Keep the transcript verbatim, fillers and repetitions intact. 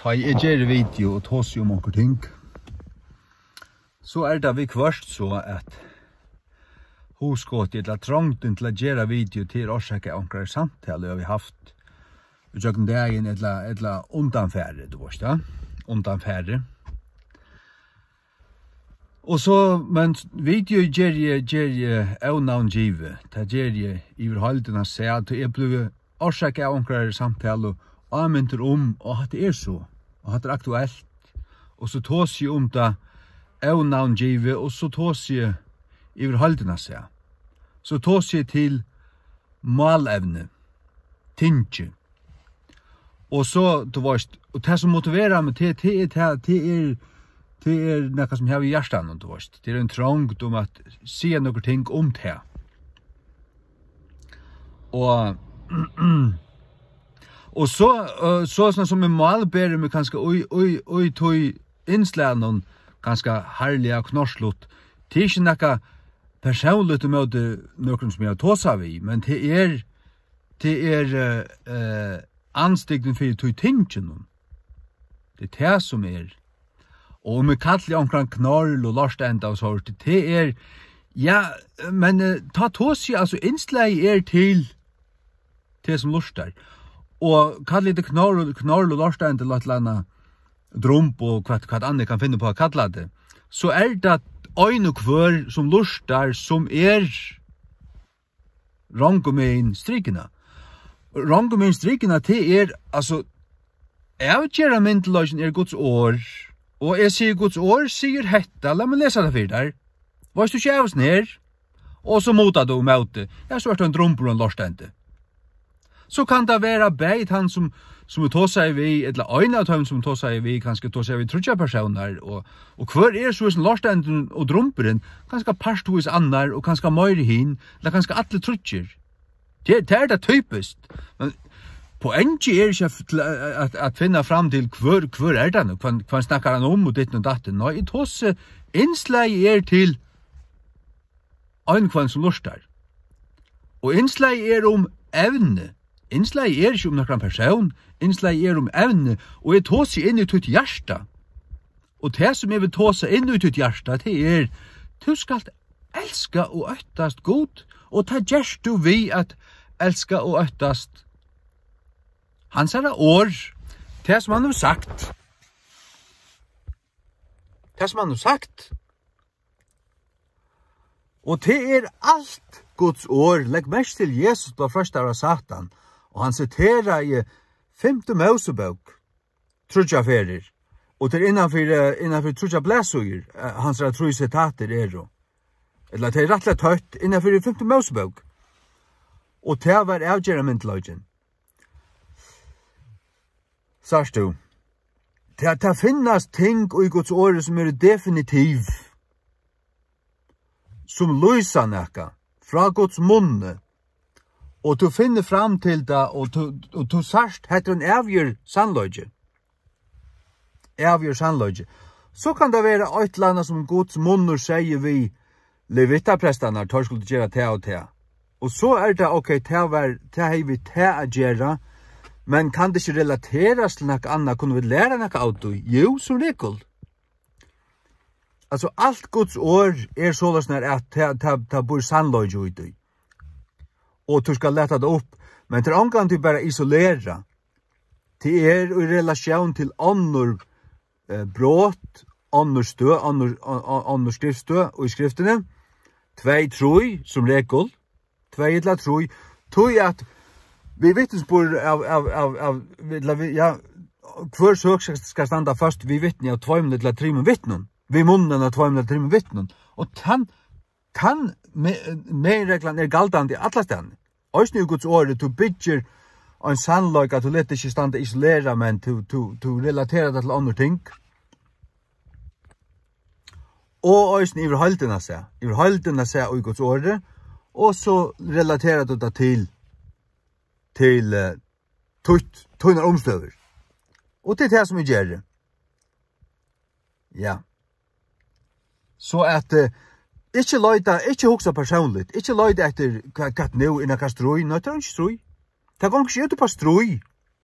Tá eg geri video og tosi um onkur ting, so er tað viðhvørt so, at hugskotið ella trongdin til at gera video, tað er orsakað av onkrari samtalu, eg havi havt ígjøgnum dagin ella, ella undanfarið, tú veist, ja? Undanfarið. Og so, men video geri eg, geri eg ónavngivið. Tað geri eg yvirhøldina, so at eg blívi orsakað av onkrari samtalu, ámintur um, og hatta er so, og hatta er aktuelt. Og so tosi eg um tað ónavngivið, og so tosi eg yvirhøldina, so. So tosi eg til málevni, tingið. Og so, tú veist, og tað sum motiverar meg, tað, tað er, tað, tað er, tað er nakað sum eg havi í hjartanum, tú veist. Tað er ein trongd um at siga nøkur ting um tað. Og, og so, øh, so sånn sum eg málberi meg kanska í, í, í tí innslagnum, kanska harðliga knorrlut. Tað er ikki nakað persónligt ímóti nøkrum sum eg havi tosað við, men tað er, tað er, eh, eh, andstygnin fyri tí tinginum. Tað er tað sum er. Og um eg kalli onkran knorr og lortenda og so, tað er, ja, men, eh, tá tosi eg, altso, innslagið er til teg sum lurtar. Og kalli teg knorr, knorr og lortenda ella eitt ella annað drumb og hvat, hvat annað kann finna upp á at kalla teg, so er tað ein og hvør sum lurtar, sum er rongumegin strikuna. Rongumegin strikuna, tað er, altso, avgerðarmyndugleikin er Guds orð, og eg sigi, Guds orð sigur hetta, lat meg lesa tað fyri tær. Veitst tú ikki av hesum her? Og so mutar tú ímóti. Ja, so ert tú ein drumbur og ein lortendi. So kann tað vera bæði tann sum, sum eg tosaði við, ella ein av teimum sum eg tosaði við, kanska tosaði við tríggjar persónar, og, og hvør er so hesin lortendin og drumburin? Kanska partvíst annar, og kanska meiri hin, ella kanska allir tríggir. Tað, tað er tað typiskt. Men poengið er ikki at, at, at finna fram til, hvør, hvør er tað nú? Hvønn, hvønn snakkar hann um og ditten og datten? Nei, eg tosi, innslagið er til ein hvønn sum lurtar. Og innslagið er um evni. Innslagið er ikki um nakran persón, innslagið er um evni, og eg tosi inn í títt hjarta. Og tað sum eg vil tosa inn í títt hjarta, tað er, tú skalt elska og óttast Gud, og tað gert tú við at elska og óttast hansara orð, tað sum hann hevur sagt. Tað sum hann hevur sagt. Og tað er alt Guds orð. Legg merki til, Jesus bleiv freistaður av Satan, og hann siteraði fimtu Mósebók tríggjar ferðir. Og tað er innan fyri, innan fyri tríggjar blaðsíður, eh, hansara trý sitatir eru. Ella tað er rættiliga tøtt innan fyri fimtu Mósebók. Og tað var avgerðarmyndugleikin. Sært tú? Tað, tað finnast ting í Guds orði sum eru definitiv, sum lýsa nakað frá Guds munni, og tú finnur fram til tað, og tú, og tú sært, hetta er ein avgjørd sannleiki. Avgjørd sannleiki. So kann tað vera eitt ella annað sum Guds munnur segði við levitaprestarnar, teir skuldu gera tað og tað. Og so er tað, ok, tað var, tað hevði við tað at gera, men kann tað ikki relaterast til nakað annað? Kunnu vit læra nakað av tí? Jú, sum regul. Altso, alt Guds orð er soleiðis, at tað, tað, tað býr sannleiki í tí. Og tú skalt lata tað upp, men tað er ongantíð bara isolerað. Tað er í relatión til onnur, eh, brot, onnur støð, onnur, o-, o-, onnur skriftstøð í skriftini. Tvey, trý, sum regul. Tvey ella trý. Tí at við vitnisburð av, av, av, av, ella við, ja, hvør søk skal, skal standa føst við vitni av tveimum ella trimum vitnum. Við munnin av tveimum ella trimum vitnum. Og tann, tann me-, meginreglan er galdandi allastaðni. Eisini í Guds orði, tú byggir ein sannleika, tú letur ikki standa isolerað, men tú, tú, tú relaterar tað til onnur ting. Og eisini yvir heildina seg, yvir heildina seg í Guds orði, og so relaterar tú tað til, til, eh, títt, tínar umstøður. Og tað er tað sum eg geri. Ja. So at, eh, ikki leita, ikki hugsa persónligt, ikki leita eftir hvat, hvat nú er nakað stríð, nei, tað er ikki stríð. Tað gongur ikki út upp á stríð.